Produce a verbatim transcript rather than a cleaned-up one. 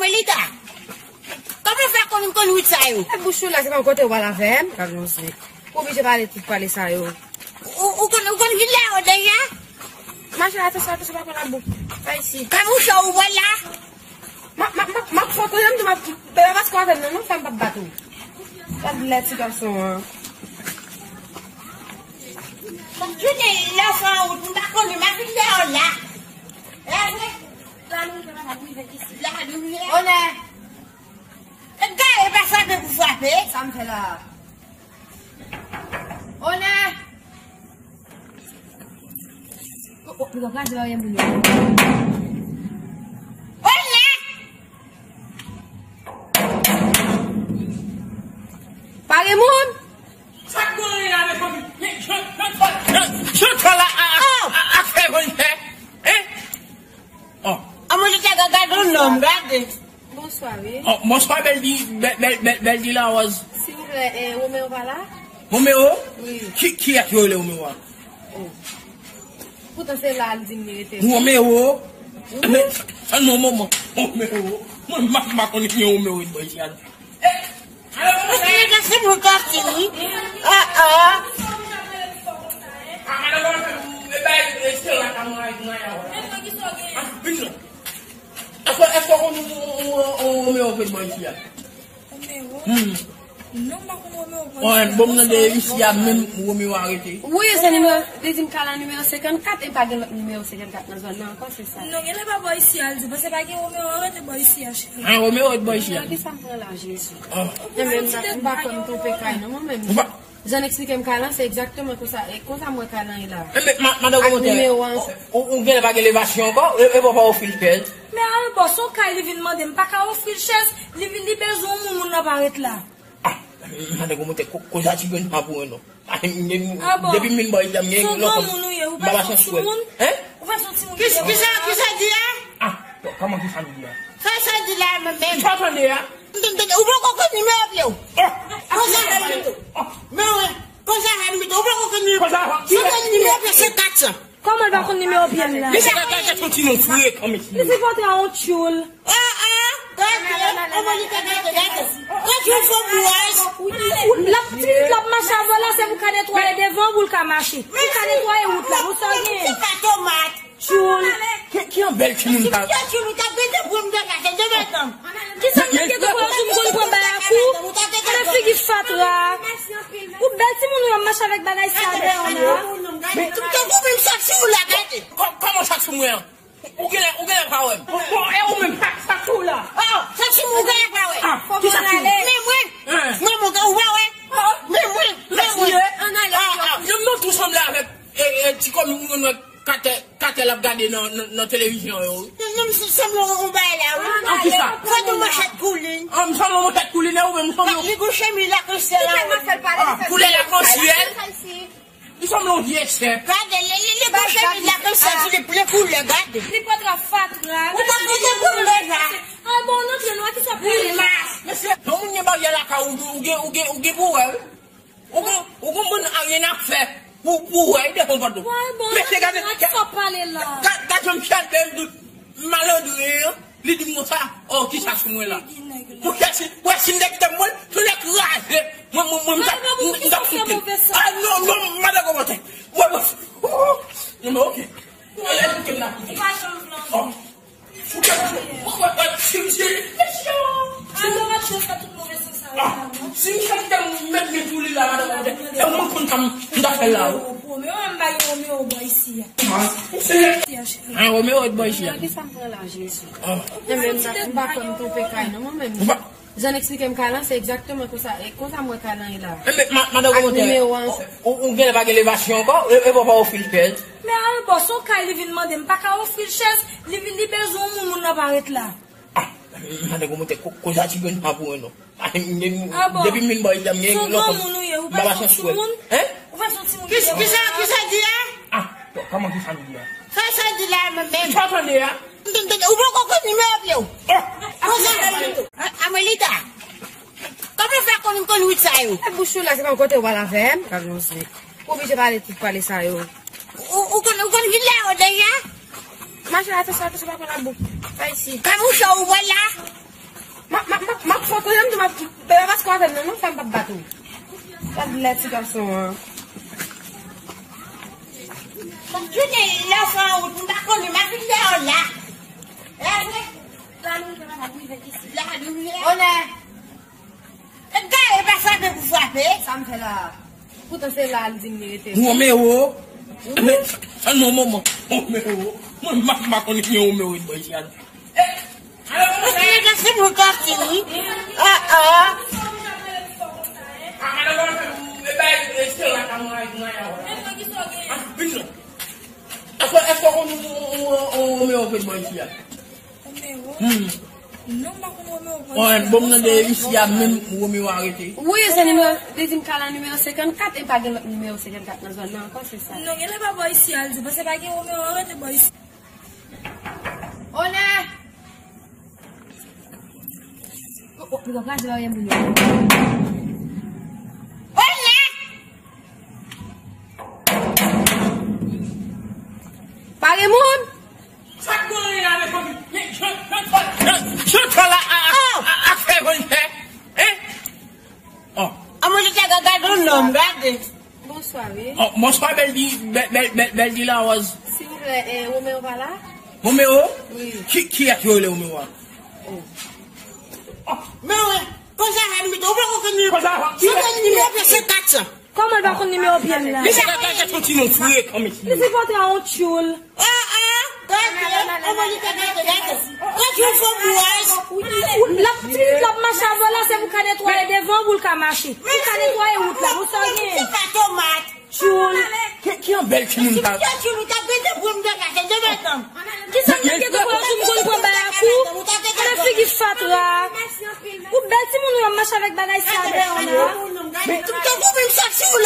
Melita, kòman w fè konn, konn wout sa yo? E bouch ou la, se pa yon kote w pral avè m, Kalonze. Ou oblije pale tout pale sa yo. Ou, ou konn, ou konn vin la yo deja? Mache, atansyon, atansyon, pa pran labou. Pa isi. Kabouchon ou pral la? Ma, ma, ma, ma fè koze m tou, ma, pa paske w avè m nan, non, fè m p ap bat ou. Gad lè ti gason an. Tout jounen lè w fè an wout, m pa konnen, m ap vin dèyè w la. E vre? La nou rive, madam, rive isi. La nou rive. Onè. E gade, pa frape pou frape. Sa m fè la? Onè! O, o, li pral kraze baryè moun yo. Onè! Pa gen moun? Sa k gen la, mezanmi? Men, jan, jan, jan, jan, jan, la, a, a, a, a, a, fè vòlè, hein? Oh. A mwen, li te gade yon nonm, gade. Bonswa, wi. Oh, bonswa, Bèl di, Bèl, Bèl, Bèl, Bèl di Lawòz. Silvouplè, eh, Romeo pa la? Romeo? Wi. Ki, kiyès yo rele Romeo a? Oh. Poutan se la l di m li rete. Romeo? Wi. Men, an non, manman. Romeo. Mwen, m pa, m pa konn ki Romeo ret bò isi a. Eh, Ou se nèg se pou tòti, wi. Ah, ah. Ah, madanm, e bay, e se la ka mwen, mwen, ah, vin non. Èske, èske ou konn ou, ou, ou, ou Romeo ret bò isi a? Romeo? Hmm. Non, m pa konn Romeo bò isi a. Bon, m tande isi a menm Romeo arete. Wi, se nimewo, li di m ka nan nimewo senkannkat, e pa gen lòt nimewo senkannkat nan zòn nan ankò, se sa. Non, genlè pa bò isi a, l di, paske pa gen Romeo arete bò isi a, cheri. Ah, Romeo ret bò isi a. Nan ki sa m pran la, Jezi? Ah. E menm sa, m pa kwè m twonpe kay, non, mwen menm. Ou pa Jan eksplike m kay lan, se egzakteman konsa, e konsa m wè kay lan ye la. E men, ma-, madan Gwomonte, nimewo an, ou, ou, ou genlè pa gen levasyon ankò, e, e pa ofri l chèz. Men al bò, se yon kay li vin mande, m pa ka ofri l chèz, li vin, li bezwen yon moun, moun nan pa ret la. Ah, madan Gwomonte, ko-, koze a ti grenn pa pou mwen non. Ah, m, m, ah bon. Depi m vin bò isi a, m gen yon lòt moun, ou ye, ou pa son timoun? Hein? Ou pa son timoun? Kisa, kisa, kisa di a? Ah, kòman kisa m di a? Sa, sa di la, menm. Sa w tande a? M tande, ou poko konn nimewo pye w. Oh. Konsa, oh. Men wè, konsa, ou poko konn nimewo. Konsa, sa konn nimewo pye se kat san. Kòman l pa konn nimewo pye m la? Li se ka gade son ti non frekan, mesye. Li se kontre a yon tchoul. Ah, ah, gade, kòman li te gade, gade. Gade yon fo bwaz. L ap, ti minit l ap mache avè w la, se pou ka netwaye devan, pou l ka mache. Pou ka netwaye wout la, pou sa w gen. Se pa tomat. Tchoul. Ki, ki yon bèl timoun sa. Ki timoun sa, bèl de pwèm de la, se de madanm. Kisa m te gen pou yon timoun konn pran bay a kou? Ala figi fatra. Ou bèl timoun ou yo mache avèk bagay sa deyò la. Men tankou menm sak sou la, gade. Kò-, kòman sak sou mwen an? Ou genlè, ou genlè pa wè m. Bon, bon, e ou menm sak, sak sou la. Ah, sak sou mwen, ou genlè pa wè. Ah, kisa sou mwen? Men mwen, men mwen, ou pa wè? Men mwen, men mwen. Ah, ah, yo m nan tou sanble avèk, e, e, ti kòm moun nan katè. Katè l ap gade nan, nan, nan televizyon yo, wi. Non, non, m sanble yon bagay la, wi. An kisa? Fò tou manchèt koulin. An, m sanble yon manchèt koulin, e ou menm, m sanble yon... Li gon chemiz la, konsè la, wi. Ah, koulè la, konsè. Li sanble yon vye chèf. Gade, li, li, li gon chemiz la, konsè, li plen koulè, gade. Li pa tra fatra. Ou pa pote koulè la. Ay, bon, nou antre, nou, a ki sa pale la? Mesye, yon moun gen baryè lakay ou, ou gen, ou gen, ou gen pou wè, wi. Ou gon, ou gon moun a rien à faire pou, pou wè, e devan pòt ou. Mesye, gade, gade, gade jan m chèche m tout malandren an, li di m konsa, oh, kisa sou mwen la? Pou chèche, wè, si m te kite m mwen, tou lè kraze, mwen, mwen, mwen, m t ap, m t ap soute. Ah, non, non, madan Gwomonte. Wè, wè, oh, non, men, ok. Wè, lè m kite m la koute. Oh. Fouke m, fouke m, si m, si m, ah, si m chante m met men pou li la, madan Gwomonte, e mwen konn sa m, m ta fè la, wi. Romeo, m bay Romeo bò isi a. Ah, Romeo ret bò isi a. Kisa m pran la, Jezi? Ah. E menm sa, m pa kwè m twonpe kay, non, mwen menm. Jan eksplike m kay lan, se egzakteman konsa, e konsa m wè kay lan ye la. E men, ma-, madan Gwomonte, ou, ou, ou genlè pa gen levasyon ankò, e, e pa ofri l chèz. Men al bò, se yon kay li vin mande, m pa ka ofri l chèz, li vin, li bezwen yon moun, moun nan pa ret la. Ah, madan Gwomonte, ko-, koze a ti grenn pa pou mwen non. Ah, m, m, depi m vin bò isi a, m gen yon lòt moun, m pa pa chans wè. Hein? Ou pa son timoun. Kisa, kisa, kisa di a? Ah, kòman kisa m di a? Sa, sa di la, menm. Sa w tande a? M tande, ou poko konn nimewo pye w. Oh. Konsa, Amelita. Kòman fè konn, konn wout sa yo? E bouch ou la, se pa yon kote w pral avè m. Kalonze. Ou oblije pale tout pale sa yo. Ou, ou konn, ou konn vin la yo deja? Mache, atansyon, atansyon, pa pran labou. Pa isi. Kabouchon ou pral la? Bebe, paske w avè m nan, non, fè m p ap bat ou. Gad lè ti gason an. Tout jounen lè w fè an wout, m pa konnen, m ap vin dèyè w la. Onè. E gaye pa frape pou frape. Sa m fè la? Poutan se la l di m li rete. Romeo. Men, an non, manman. Romeo. Mwen, m pa, m pa konn ki Romeo ret bò isi a. Ou te gen se pou kòki, wi. Ah, ah. Èske, èske w konn Romeo ret bò isi a? Romeo? Hmm. Non, m pa konn Romeo. Bon, m tande isi a menm Romeo arete. Wi, se nimewo, li di m ka nan nimewo senkannkat, e pa gen lòt nimewo senkannkat nan zòn nan ankò, se sa. Non, genlè pa bò isi a, l di, paske pa gen Romeo arete bò isi. Onè! O, o, li pral kraze barye moun yo. Onè! Pa gen moun? Sa k genyen la, mezanmi? Men, Jean, Jean Paul, Jean, Jean Paul a, a, a, a, a fè vòlè, hein? Oh. A mwen, li te gade yon nonm, gade. Bonswa, wi. Oh, bonswa, Bèl di, Bèl, Bèl, Bèl, Bèl di Lawòz. Silvouplè, eh, Romeo pa la? Romeo? Wi. Ki, kiyès yo rele Romeo a? Oh. Oh, men wè, konsa, Ramito, ou pa konn nimewo. Konsa, konsa, nimewo pye se kat san. Kòman l pa konn nimewo pye l la? Li se, li se pòtre a yon tchoul. Ah, ah, gade, gade, gade. Gade yon fo bwaz. L ap, ti minit l ap mache avè w la, se pou ka netwaye devan pou l ka mache. Pou ka netwaye wout la, pou sa w genyen. Se pa tomat. Tchoul. Ki, ki yon bèl timoun sa. Ki tchoul ou t ap vin pou m dekache, de mèt an. Ki sa m te gen pou w di m konn pran bay ak ou? Gade figi fatra. Ou bèl timoun ou ap mache avèk bagay sa deyò la. Men tout tan ou menm sa tchoul.